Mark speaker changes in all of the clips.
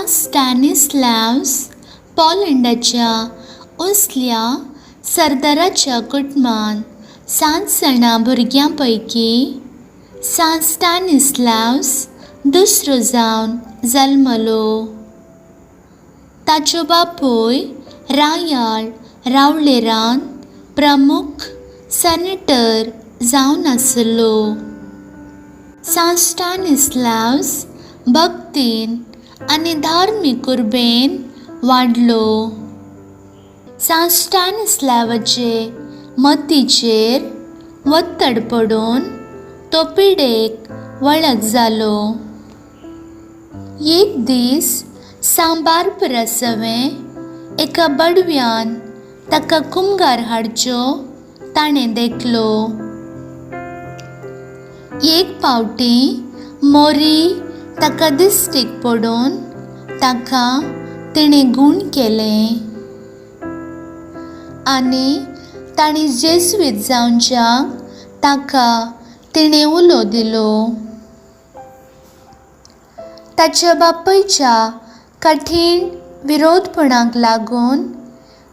Speaker 1: सांत स्टॅनिस्लावस पोलंडाच्या उंचल्या सरदाराच्या कुटुंबांत सात जाणां भुरग्यां पैकी सांत स्टॅनिस्लावस दुसरो जावन जल्मलो. ताचो बापूय रायाळ रावळेरांत प्रमुख सॅनेटर जावन आसलो. सांत स्टॅनिस्लावस भक्तीन आनी धार्मीक उर्बेन वाडलो. सांत स्टॅनिस्लावाचे मतीचेर वत्तड पडून तो पिडेक वळख जालो. एक दीस सांत बार्बरा एका बडव्यान ताका कुमगार हाडच्यो ताणें देखलो. एक पावटी मोरी ताका दिश्टीक पडून ताका तेणें गूण केलें आनी तांणी जेज्वीत जावच्याक ताका तेणें उलो दिलो. ताच्या बापायच्या कठीण विरोधपणाक लागून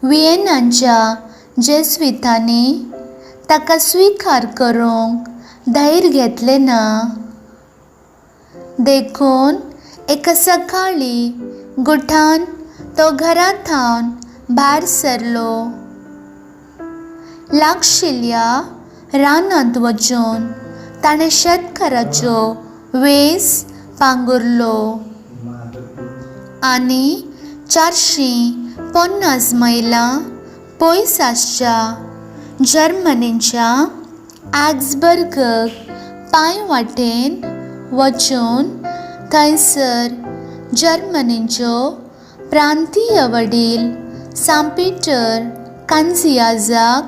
Speaker 1: वियेनाच्या जेज्वितांनी ताका स्विकार करूंक धैर्य घेतलें ना. देखून एका सकाळीं गुठान तो घरा थावन भायर सरलो. लागशिल्ल्या रानांत वचून ताणें शेतकाराचो वेस पांगुरलो आनी 450 मैलां पयस आसच्या जर्मनीच्या ऑग्सबर्गाक पांय वाटेन वचून थंयसर जर्मनीचो प्रांतीय वडील सांत पीटर कांजियाजाक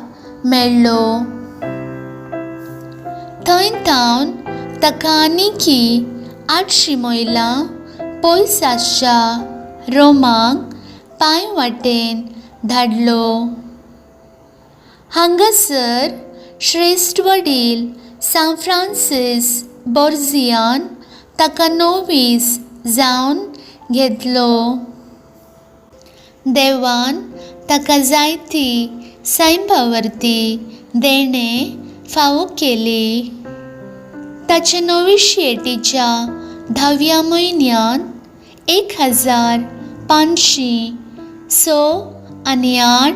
Speaker 1: मेळ्ळो. थंय थावन ताका आनीकी 800 मैलां पयस आसच्या रोमाक पांय वाटेन धाडलो. हांगासर श्रेश्ठ वडील सांत फ्रांसीस बोर्जियान ताका नोवीस जावन घेतलो. देवान ताका जायती सैंबावरती देणें फावो केली. ताचे नोविशिएटीच्या 10व्या म्हयन्यांत 1506 आनी 8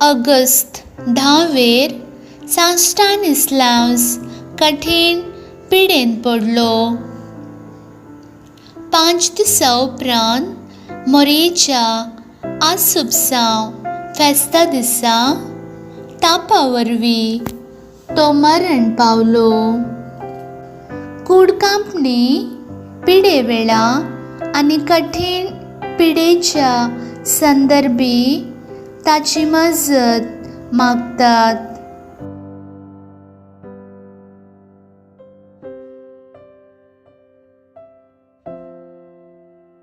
Speaker 1: ऑगस्ट 10वेर सांत स्टॅनिस्लावस कठीण पिडेन पडलो. 5 दिसां उपरांत मोरयेच्या आसुपसांव फेस्ता दिसा तापा वरवीं तो मरण पावलो. कूड कांपणी पिडे वेळा आनी कठीण पिडेच्या संदर्भी ताची मजत मागतात.